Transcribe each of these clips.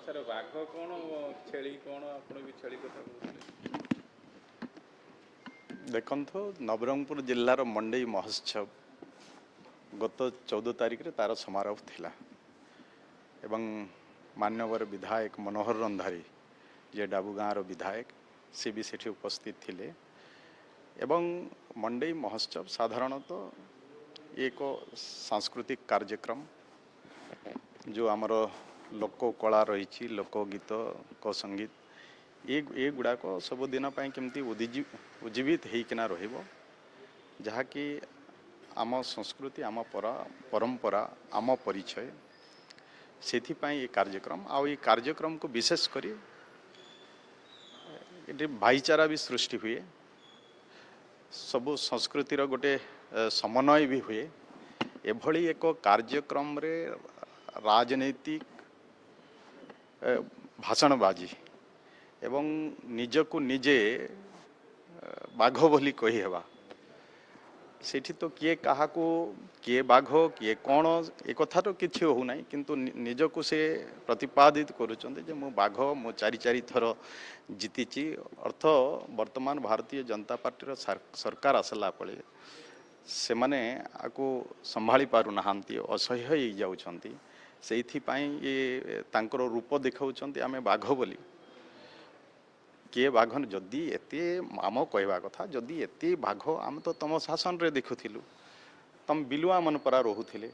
Sir, ବାଘ କ'ଣ, ଛେଳି କ'ଣ? ଆପଣ ବି ଛେଳି କଥା କହୁଥିଲେ। ଦେଖନ୍ତୁ, ନବରଙ୍ଗପୁର ଜିଲ୍ଲାର ମଣ୍ଡେଇ ମହୋତ୍ସବ ଗତ 14 ତାରିଖରେ ତାର ସମାରୋହ ଥିଲା ଏବଂ ମାନ୍ୟବର ବିଧାୟକ ମନୋହର ରନ୍ଧାରୀ, ଯିଏ ଡାବୁଗାଁର ବିଧାୟକ, ସେ ବି ସେଠି ଉପସ୍ଥିତ ଥିଲେ। ଏବଂ ମଣ୍ଡେଇ ମହୋତ୍ସବ ସାଧାରଣତଃ ଏକ ସାଂସ୍କୃତିକ କାର୍ଯ୍ୟକ୍ରମ, ଯେଉଁ ଆମର ଲୋକ କଳା ରହିଛି, ଲୋକ ଗୀତ, ଲୋକ ସଙ୍ଗୀତ, ଏଗୁଡ଼ାକ ସବୁଦିନ ପାଇଁ କେମିତି ଉଜ୍ଜୀବିତ ହେଇକିନା ରହିବ, ଯାହାକି ଆମ ସଂସ୍କୃତି, ଆମ ପରମ୍ପରା, ଆମ ପରିଚୟ, ସେଥିପାଇଁ ଏ କାର୍ଯ୍ୟକ୍ରମ। ଆଉ ଏ କାର୍ଯ୍ୟକ୍ରମକୁ ବିଶେଷ କରି ଏଠି ଭାଇଚାରା ବି ସୃଷ୍ଟି ହୁଏ, ସବୁ ସଂସ୍କୃତିର ଗୋଟେ ସମନ୍ୱୟ ବି ହୁଏ। ଏଭଳି ଏକ କାର୍ଯ୍ୟକ୍ରମରେ ରାଜନୈତିକ ଭାଷଣବାଜି ଏବଂ ନିଜକୁ ନିଜେ ବାଘ ବୋଲି କହିହେବା, ସେଠି ତ କିଏ କାହାକୁ, କିଏ ବାଘ, କିଏ କ'ଣ, ଏ କଥା ତ କିଛି ହେଉନାହିଁ, କିନ୍ତୁ ନିଜକୁ ସେ ପ୍ରତିପାଦିତ କରୁଛନ୍ତି ଯେ ମୁଁ ବାଘ, ମୁଁ ଚାରି ଚାରି ଥର ଜିତିଛି। ଅର୍ଥ ବର୍ତ୍ତମାନ ଭାରତୀୟ ଜନତା ପାର୍ଟିର ସରକାର ଆସିଲା ପରେ ସେମାନେ ଆକୁ ସମ୍ଭାଳି ପାରୁନାହାନ୍ତି, ଅସହ୍ୟ ହେଇଯାଉଛନ୍ତି। ସେଇଥିପାଇଁ ଇଏ ତାଙ୍କର ରୂପ ଦେଖାଉଛନ୍ତି, ଆମେ ବାଘ ବୋଲି। କିଏ ବାଘ? ଯଦି ଏତେ, ଆମ କହିବା କଥା, ଯଦି ଏତେ ବାଘ, ଆମେ ତ ତୁମ ଶାସନରେ ଦେଖୁଥିଲୁ, ତମ ବିଲୁଆ ମାନେ ପରା ରହୁଥିଲେ।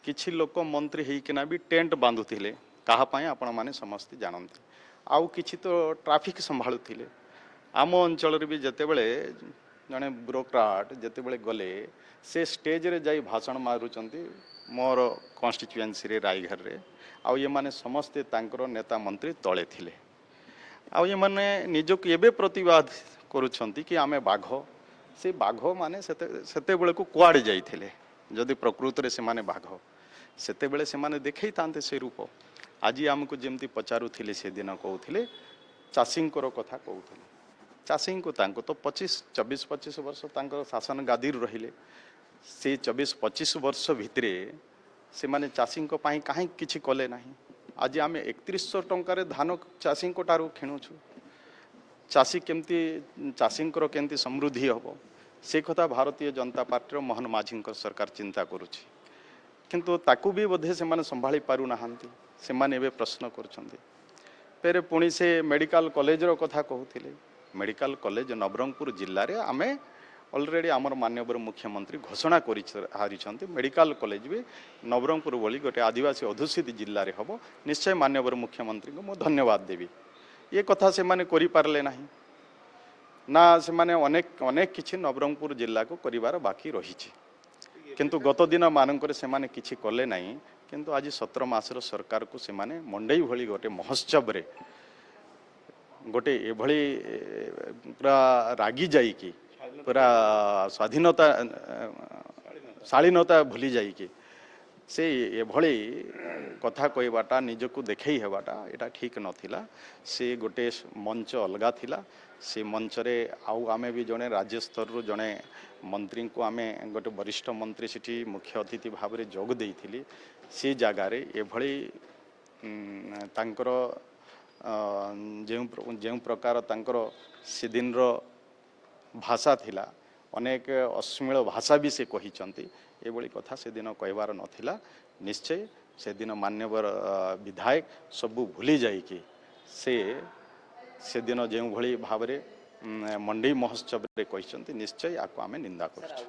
କିଛି ଲୋକ ମନ୍ତ୍ରୀ ହେଇକିନା ବି ଟେଣ୍ଟ ବାନ୍ଧୁଥିଲେ, କାହା ପାଇଁ ଆପଣମାନେ ସମସ୍ତେ ଜାଣନ୍ତି। ଆଉ କିଛି ତ ଟ୍ରାଫିକ୍ ସମ୍ଭାଳୁଥିଲେ। ଆମ ଅଞ୍ଚଳରେ ବି ଯେତେବେଳେ ଜଣେ ବ୍ୟୁରୋକ୍ରାଟ ଯେତେବେଳେ ଗଲେ, ସେ ଷ୍ଟେଜରେ ଯାଇ ଭାଷଣ ମାରୁଛନ୍ତି ମୋର କନଷ୍ଟିଚୁଏନ୍ସିରେ ରାଇଘରରେ, ଆଉ ଏମାନେ ସମସ୍ତେ ତାଙ୍କର ନେତା ମନ୍ତ୍ରୀ ତଳେ ଥିଲେ। ଆଉ ଏମାନେ ନିଜକୁ ଏବେ ପ୍ରତିବାଦ କରୁଛନ୍ତି କି ଆମେ ବାଘ। ସେ ବାଘ ମାନେ ସେତେବେଳକୁ କୁଆଡ଼େ ଯାଇଥିଲେ? ଯଦି ପ୍ରକୃତରେ ସେମାନେ ବାଘ, ସେତେବେଳେ ସେମାନେ ଦେଖେଇଥାନ୍ତେ ସେ ରୂପ। ଆଜି ଆମକୁ ଯେମିତି ପଚାରୁଥିଲେ, ସେଦିନ କହୁଥିଲେ, ଚାଷୀଙ୍କର କଥା କହୁଥିଲେ। ଚାଷୀଙ୍କୁ ତାଙ୍କୁ ତ 25, 24 25 ବର୍ଷ ତାଙ୍କର ଶାସନ ଗାଦିରୁ ରହିଲେ। ସେ 24 25 ବର୍ଷ ଭିତରେ ସେମାନେ ଚାଷୀଙ୍କ ପାଇଁ କାହିଁକି କିଛି କଲେ ନାହିଁ? ଆଜି ଆମେ 3100 ଟଙ୍କାରେ ଧାନ ଚାଷୀଙ୍କ ଠାରୁ କିଣୁଛୁ। ଚାଷୀ କେମିତି, ଚାଷୀଙ୍କର କେମିତି ସମୃଦ୍ଧି ହେବ, ସେ କଥା ଭାରତୀୟ ଜନତା ପାର୍ଟିର ମୋହନ ମାଝୀଙ୍କ ସରକାର ଚିନ୍ତା କରୁଛି। କିନ୍ତୁ ତାକୁ ବି ବୋଧେ ସେମାନେ ସମ୍ଭାଳି ପାରୁନାହାନ୍ତି। ସେମାନେ ଏବେ ପ୍ରଶ୍ନ କରୁଛନ୍ତି। ଫେରେ ପୁଣି ସେ ମେଡ଼ିକାଲ କଲେଜର କଥା କହୁଥିଲେ। ମେଡ଼ିକାଲ କଲେଜ ନବରଙ୍ଗପୁର ଜିଲ୍ଲାରେ ଆମେ ଅଲରେଡ଼ି ଆମର ମାନ୍ୟବର ମୁଖ୍ୟମନ୍ତ୍ରୀ ଘୋଷଣା କରି ହାରିଛନ୍ତି, ମେଡ଼ିକାଲ କଲେଜ ବି ନବରଙ୍ଗପୁର ଭଳି ଗୋଟେ ଆଦିବାସୀ ଅଧ୍ୟୁଷିତ ଜିଲ୍ଲାରେ ହେବ। ନିଶ୍ଚୟ ମାନ୍ୟବର ମୁଖ୍ୟମନ୍ତ୍ରୀଙ୍କୁ ମୁଁ ଧନ୍ୟବାଦ ଦେବି। ଏ କଥା ସେମାନେ କରିପାରିଲେ ନାହିଁ ନା, ସେମାନେ ଅନେକ ଅନେକ କିଛି ନବରଙ୍ଗପୁର ଜିଲ୍ଲାକୁ କରିବାର ବାକି ରହିଛି, କିନ୍ତୁ ଗତ ଦିନ ମାନଙ୍କରେ ସେମାନେ କିଛି କଲେ ନାହିଁ। କିନ୍ତୁ ଆଜି 17 ମାସର ସରକାରକୁ ସେମାନେ ମଣ୍ଡେଇ ଭଳି ଗୋଟେ ମହୋତ୍ସବରେ ଗୋଟେ ଏଭଳି ପୁରା ରାଗି ଯାଇକି, ପୁରା ସ୍ୱାଧୀନତା ଶାଳୀନତା ଭୁଲି ଯାଇକି ସେ ଏଭଳି କଥା କହିବାଟା, ନିଜକୁ ଦେଖେଇ ହେବାଟା, ଏଇଟା ଠିକ୍ ନଥିଲା। ସେ ଗୋଟେ ମଞ୍ଚ ଅଲଗା ଥିଲା। ସେ ମଞ୍ଚରେ ଆଉ ଆମେ ବି ଜଣେ ରାଜ୍ୟ ସ୍ତରରୁ ଜଣେ ମନ୍ତ୍ରୀଙ୍କୁ, ଆମେ ଗୋଟେ ବରିଷ୍ଠ ମନ୍ତ୍ରୀ ସେଠି ମୁଖ୍ୟ ଅତିଥି ଭାବରେ ଯୋଗ ଦେଇଥିଲି। ସେ ଜାଗାରେ ଏଭଳି ତାଙ୍କର ଯେଉଁ ପ୍ରକାର ତାଙ୍କର ସେଦିନର ଭାଷା ଥିଲା, ଅନେକ ଅଶ୍ଳୀଳ ଭାଷା ବି ସେ କହିଛନ୍ତି। ଏଭଳି କଥା ସେଦିନ କହିବାର ନଥିଲା। ନିଶ୍ଚୟ ସେଦିନ ମାନ୍ୟବର ବିଧାୟକ ସବୁ ଭୁଲି ଯାଇକି ସେ ସେଦିନ ଯେଉଁଭଳି ଭାବରେ ମଣ୍ଡେଇ ମହୋତ୍ସବରେ କହିଛନ୍ତି, ନିଶ୍ଚୟ ଆକୁ ଆମେ ନିନ୍ଦା କରୁଛୁ।